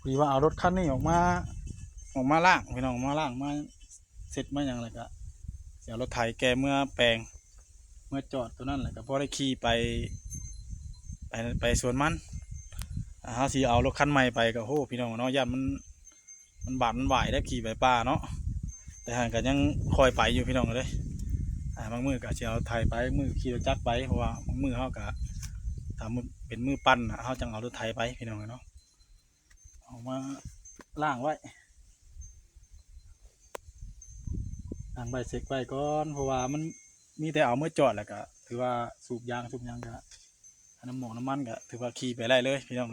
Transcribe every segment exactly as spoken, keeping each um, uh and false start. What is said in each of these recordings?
พอดีว่าเอารถคันนี้ออกมา ออกมาล้างพี่น้อง มาล้างมาเช็ดมาหยังแล้วก็สิเอารถไถแกเมือแปลง เมือจอดตัวนั้นแหละ ก็พอได้ขี่ไป ไปไปสวนมัน อ่าเฮาสิเอารถคันใหม่ไปก็โหพี่น้องเนาะ ย่านมัน มันบาดมันไหวได้ขี่ไปป่าเนาะ แต่หั้นก็ยังค่อยไปอยู่พี่น้องเด้ย อ่าบางมื้อก็สิเอาไถไป มื้อขี่รถจักรไป เพราะว่าบางมื้อเฮาก็ ถ้ามื้อเป็นมื้อปั่นน่ะ เฮาจั่งเอารถไถไปพี่น้องเนาะ เอามาล้างไว้ ล้างไว้เช็ดไว้ก่อน เพราะว่ามันมีแต่เอาเมือจอดแล้วก็ถือว่าสูบยางสูบหยังก็ น้ำหมองน้ำมันก็ถือว่าขี่ไปได้เลยพี่น้อง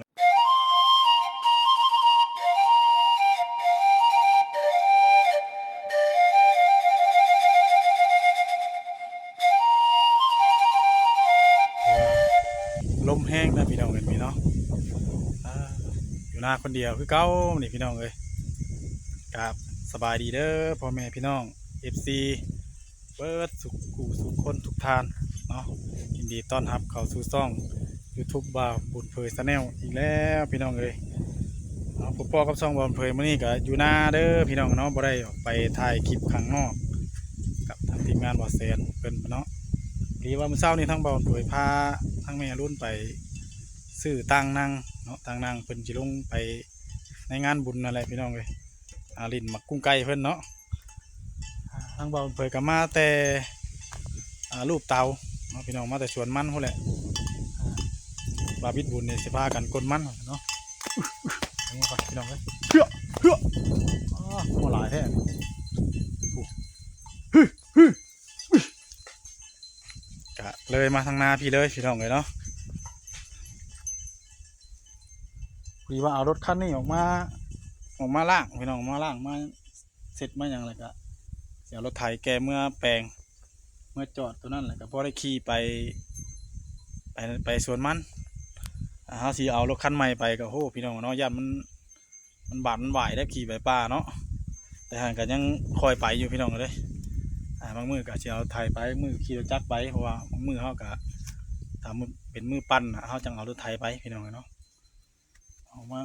ลมแฮงนะพี่น้อง เห็นมีเนาะ อ่า อยู่นาคนเดียวคือเก่านี่พี่น้องเอ้ย ครับ สบายดีเด้อพ่อแม่พี่น้อง เอฟซี เบิดสุขคู่สุขคนทุกท่านเนาะ ยินดีต้อนรับเข้าสู่ช่อง YouTube บ่าวบุญเผย Channel อีกแล้วพี่น้องเอ้ย เนาะ พบกับช่องบ่าวบุญเผย มื้อนี้ก็อยู่นาเด้อพี่น้องเนาะ บ่ได้ออกไปถ่ายคลิปข้างนอก กับทางทีมงานบ่าวแสนเพิ่นเนาะ พอดีว่ามื้อเช้านี้ทางบ่าวบุญเผยพาทางแม่รุ่นไปซื้อต่างนั่งเนาะ ต่างนั่งเพิ่นสิลงไปในงานบุญนั่นแหละพี่น้องเอ้ย อ่า ลิ้นหมากกุ้งไก่เพิ่นเนาะ อ่า ทางบ่าวเผยก็มาแต่ อ่า รูปเตาเนาะพี่น้อง มาแต่สวนมันพู้นแหละ อ่า บาบิดบุญนี่สิพากันกลนมันเนาะ ลงมาก่อนพี่น้องเอ้ย เฮือ เฮือ อ้า หัวหลายแท้ โอ้ กะเลยมาทางนาพี่เลยพี่น้องเอ้ยเนาะ พอดีว่าเอารถคันนี้ออกมา ออกมาล้างพี่น้อง มาล้างมาเช็ดมาหยังแล้วก็สิเอารถไถแกเมือแปลง เมือจอดตัวนั้นแหละ ก็พอได้ขี่ไป ไปไปสวนมัน อ่าเฮาสิเอารถคันใหม่ไปก็โหพี่น้องเนาะ ย่านมัน มันบาดมันไหวได้ขี่ไปป่าเนาะ แต่หั้นก็ยังค่อยไปอยู่พี่น้องเด้ย อ่าบางมื้อก็สิเอาไถไป มื้อขี่รถจักรไป เพราะว่าบางมื้อเฮาก็ ถ้ามื้อเป็นมื้อปั่นน่ะ เฮาจั่งเอารถไถไปพี่น้องเนาะ เอามา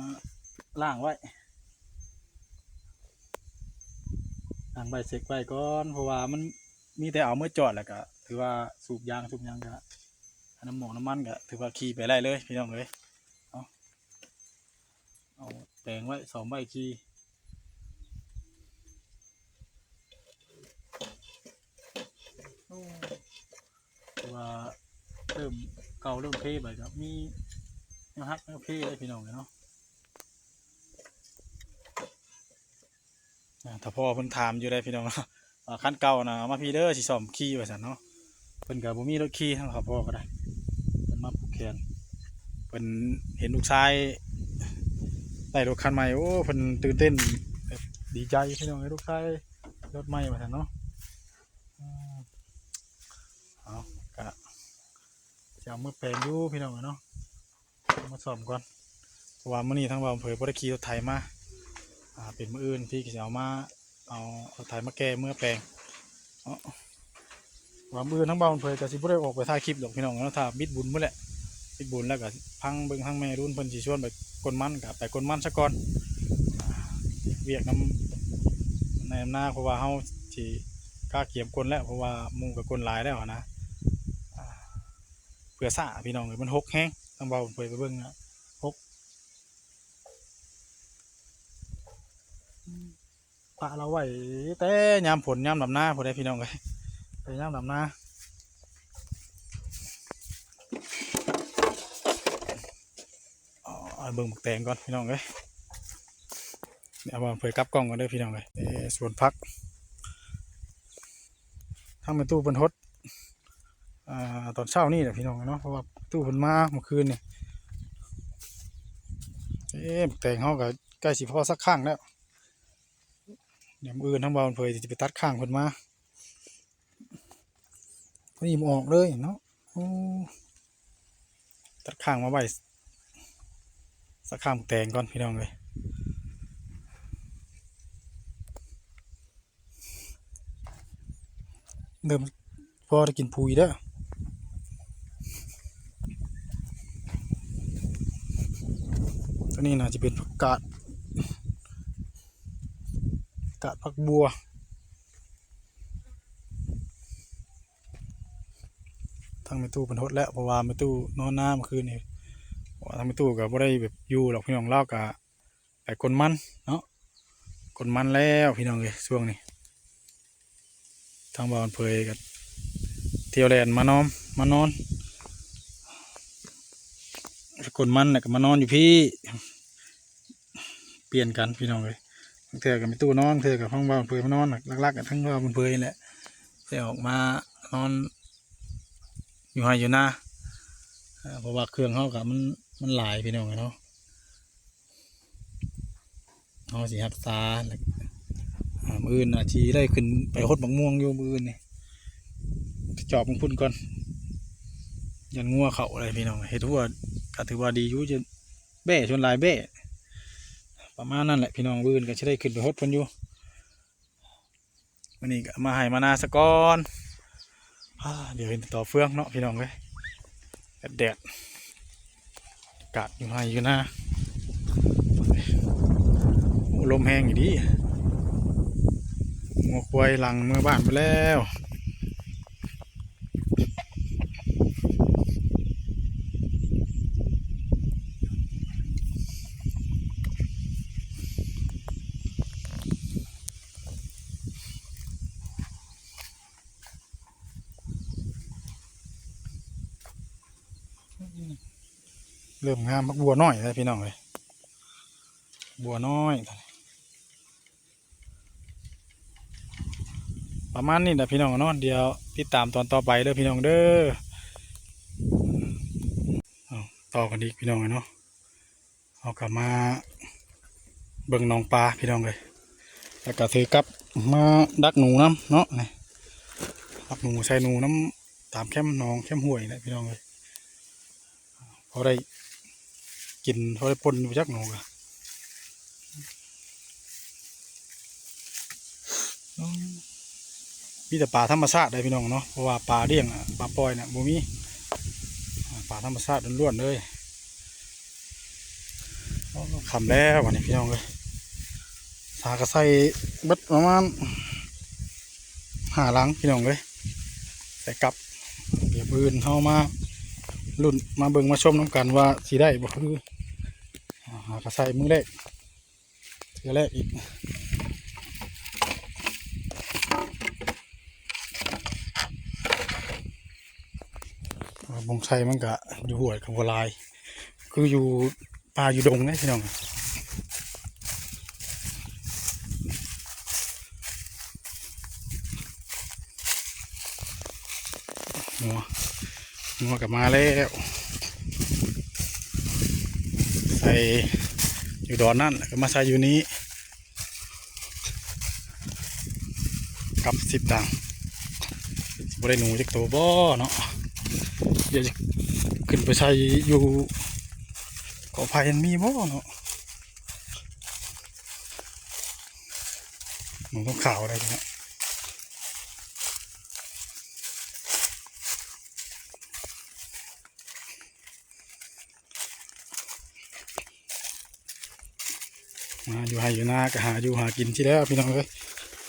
ล้างไว้ ล้างไว้เช็ดไว้ก่อน เพราะว่ามันมีแต่เอาเมือจอดแล้วก็ถือว่าสูบยางสูบหยังก็ น้ำหมองน้ำมันก็ถือว่าขี่ไปได้เลยพี่น้องเอ้ย เอา เอาแปลงไว้ ซ้อมไว้ขี่ โอ้ ถือว่าเริ่มเก่าเริ่มเพไปครับ มีแนวฮักแนวเพเลยพี่น้องเนาะ อ่า ถ้าพ่อเพิ่นถามอยู่ได้พี่น้อง ว่าคันเก่าน่ะเอามาพี่เด้อ สิซ้อมขี่ว่าซั่นเนาะ เพิ่นก็บ่มีรถขี่ ทางเขาพ่อก็ได้ เพิ่นมาผูกแขน เพิ่นเห็นลูกชายได้รถคันใหม่ โอ้ เพิ่นตื่นเต้นแบบดีใจพี่น้อง ลูกชายรถใหม่ว่าซั่นเนาะ อืม เอา ก็สิเอามาแปลงอยู่พี่น้องเนาะ เอามาซ่อมก่อน เพราะว่ามื้อนี้ทางบ่าวอำเภอบ่ได้ขี่รถไถมา อ่า เป็นมื้ออื่นพี่ก็สิเอามา เอารถไถมาแกเมือแปลงเนาะ ว่ามื้ออื่นทางบ่าวอำเภอก็สิบ่ได้ออกไปถ่ายคลิปดอกพี่น้องเนาะ ถ้าบิดบุญพุ้นแหละ บิดบุญแล้วก็พังเบิ่งทางแม่รุ่นเพิ่นสิชวนไปกลนมันก็ไปกลนมันซะก่อน อ่า เวียกนำในนำนา เพราะว่าเฮาสิกะเกียมกลนแล้ว เพราะว่าหมู่ก็กลนหลายแล้วหั้นนะ อ่า เผื่อซ่าพี่น้องเอ้ย มันหกแฮง ทางบ่าวอำเภอไปเบิ่งนะ หก ปะเราไว้แต่ยามฝนยามดำนาพู้นเด้พี่น้องเอ้ย แต่ยามดำนา เอาเบิ่งบักแตงก่อนพี่น้องเอ้ย เดี๋ยวเอาเผยกลับกล้องก่อนเด้อพี่น้องเอ้ย เอ้ย สวนผัก ทางแม่ตู้เพิ่นหด อ่า ตอนเช้านี่แหละพี่น้องเนาะ เพราะว่าตู้เพิ่นมาเมื่อคืนนี่ เอ้ย บักแตงเฮาก็ใกล้สิพอสักข้างแล้ว เดี๋ยวมื้ออื่นทางบ่าวอำเภอสิไปตัดข้างเพิ่นมา พอดีบ่ออกเลยเนาะ โอ้ ตัดข้างมาไว้ สักข้างแตงก่อนพี่น้องเอ้ย เริ่มพอได้กินปุ๋ยแล้ว ตัวนี้น่าจะเป็นผักกาด กาดผักบัว ทางแม่ตู้เพิ่นหดแล้ว เพราะว่าแม่ตู้นอนนาเมื่อคืนนี่ เพราะว่าทางแม่ตู้ก็บ่ได้แบบอยู่หรอกพี่น้อง ลาวก็ไปกลมันเนาะ กลมันแล้วพี่น้องเอ้ย ช่วงนี้ ทางบ่าวเผยก็เที่ยวแล่นมานอน มานอน กลมันแล้วก็มานอนอยู่พี้ เปลี่ยนกันพี่น้องเอ้ย บางเทื่อก็แม่ตู้นอน บางเทื่อก็ทางบ่าวเผยมานอน หลักๆก็ทางบ่าวเผยนี่แหละ ได้ออกมานอนอยู่ไฮ่อยู่นา อ่า เพราะว่าเครื่องเฮาก็มัน มันหลายพี่น้องเอ้ยเนาะ เฮาสิรักษา แล้ว อ่า มื้ออื่นอาจสิได้ขึ้นไปหดบักม่วงอยู่มื้ออื่นนี่ ไปจอบเบิ่งพุ่นก่อน ย่านงัวเข้าอะไรพี่น้อง เฮ็ดหัวก็ถือว่าดีอยู่ จะแบ้ส่วนหลายแบ้ ประมาณนั้นแหละพี่น้อง มื้ออื่นก็สิได้ขึ้นไปหดเพิ่นอยู่ มื้อนี้ก็มาไฮ่มานาซะก่อน อ่า เดี๋ยวเห็นต่อเฟืองเนาะพี่น้องเอ้ย แดดๆ อากาศอยู่ไฮ่อยู่นา โอ้ ลมแฮงอยู่เด้ งัวควายหลั่งเมือบ้านไปแล้ว เริ่มงาม ผักบัวน้อยแล้วพี่น้องเอ้ย บัวน้อย ประมาณนี้แหละพี่น้องเนาะ เดี๋ยวติดตามตอนต่อไปเด้อพี่น้องเด้อ เอา ต่อกันอีกพี่น้องเนาะ เอากลับมาเบิ่งหนองปลาพี่น้องเอ้ย แล้วก็ถือกลับมาดักหนูนำเนาะ นี่ ดักหนูใส่หนูนำตามแคมหนองแคมห้วยนี่แหละพี่น้องเอ้ย พอได้กิน พอได้ป่นอยู่จักหนองกะ มีแต่ปลาธรรมชาติได้พี่น้องเนาะ เพราะว่าปลาเลี้ยงอะ ปลาปล่อยเนี่ยบ่มี อ่า ปลาธรรมชาติล้วนๆเลย โอ้ ค่ำแล้ววันนี้พี่น้องเอ้ย สากะใส่เบิดประมาณห้าหลังพี่น้องเอ้ย ใส่กลับ เดี๋ยวมื้ออื่นเฮามาลุ้นมาเบิ่งมาชมนำกันว่าสิได้บ่ คือ อ่า หากะใส่มื้อแรก เทื่อแรกอีก อ่า บงไชมันกะอยู่ห้วยกับบัวลาย คืออยู่ป่าอยู่ดงเนี่ยพี่น้อง งัว งัวกลับมาแล้ว ใส่อยู่ดอนนั่น แล้วก็มาใส่อยู่นี้ กับสิบตังค์ บ่ได้หนูจักตัวบ่เนาะ เดี๋ยวจะขึ้นไปใส่อยู่กอไผ่มันมีบ่เนาะ หนูต้องขาวอะไรเนี่ย มาอยู่ไฮ่อยู่นาก็หาอยู่หากินที่แล้วพี่น้องเอ้ย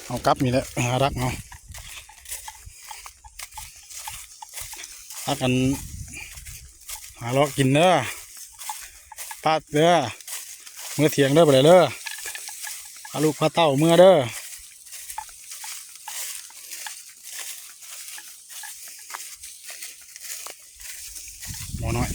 เอากลับนี่แหละ หารักเอา พากันหาเลาะกินเด้อ ป้าเด้อ เมื่อเที่ยงเด้อ ไปเลยเด้อ พาลูกพาเต้าเมื่อเด้อ หมอน้อย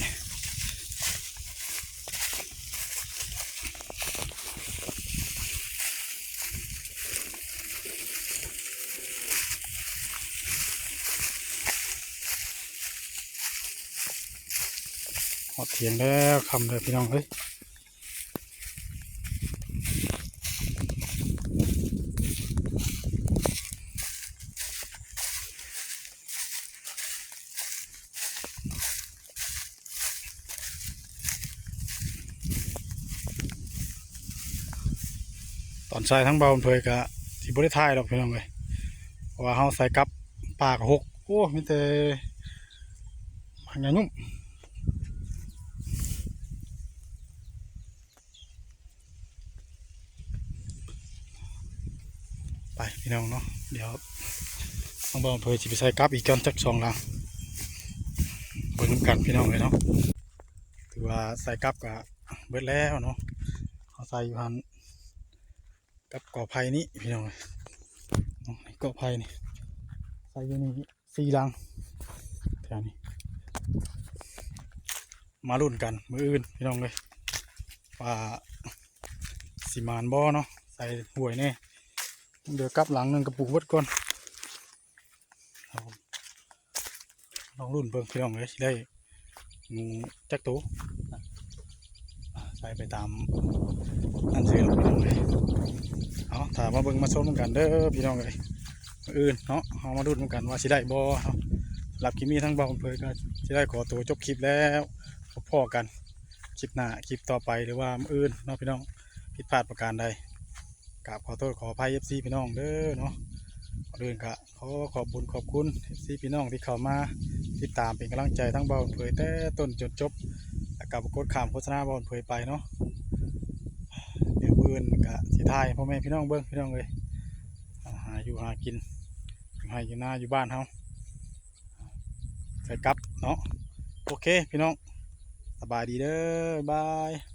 ฮอดเที่ยงแล้ว ค่ำแล้วพี่น้องเอ้ย ตอนใส่ทั้งเบาเผยกะสิบ่ได้ถ่ายดอกพี่น้องเอ้ย เพราะว่าเฮาใส่กับปลากระหก โอ้ มีแต่หมากหญ้ายุ่ม ไปพี่น้องเนาะ เดี๋ยวทางบ่าวอำเภอสิไปใส่กับอีกก่อนจักสองหลัง เบิ่งกันพี่น้องเลยเนาะ ถือว่าใส่กับก็เบิดแล้วเนาะ เอาใส่อยู่หั่นกับกอไผ่นี่พี่น้องเอ้ย เนาะ นี่กอไผ่นี่ ใส่อยู่นี่สี่หลังแถวนี้ มาลุ้นกันมื้ออื่นพี่น้องเลย ว่าสิหมานบ่เนาะ ใส่ห้วยแน่ เดี๋ยวกับหลังหนึ่งกระปุกเบิดก่อน เอา ลองลุ้นเบิ่งพี่น้องเลย สิได้ อืม จักโต อ่ะ ใส่ไปตามนั่นสิพี่น้องเลย เอา ถ้ามาเบิ่งมาชมกันเด้อพี่น้องเลย มื้ออื่นเนาะ เอามาลุ้นกันว่าสิได้บ่เนาะ สำหรับคลิปนี้ทางบ่าวอำเภอก็สิได้ขอตัวจบคลิปแล้ว พบพ้อกันคลิปหน้า คลิปต่อไป หรือว่ามื้ออื่นเนาะพี่น้อง ผิดพลาดประการใด กราบขอโทษขออภัย เอฟซี พี่น้องเด้อเนาะ ก่อนอื่นก็ขอขอบบุญขอบคุณ เอฟซี พี่น้องที่เข้ามาติดตามเป็นกำลังใจทั้งบ่าวอำเภอแต่ต้นจนจบ แล้วก็บ่กดข้ามโฆษณาบ่าวอำเภอไปเนาะ เดี๋ยวมื้ออื่นก็สิถ่ายให้พ่อแม่พี่น้องเบิ่งพี่น้องเอ้ย หาอยู่หากิน อยู่ไร่อยู่นาอยู่บ้านเฮา ใส่กับเนาะ โอเคพี่น้อง สบายดีเด้อ บ๊ายบาย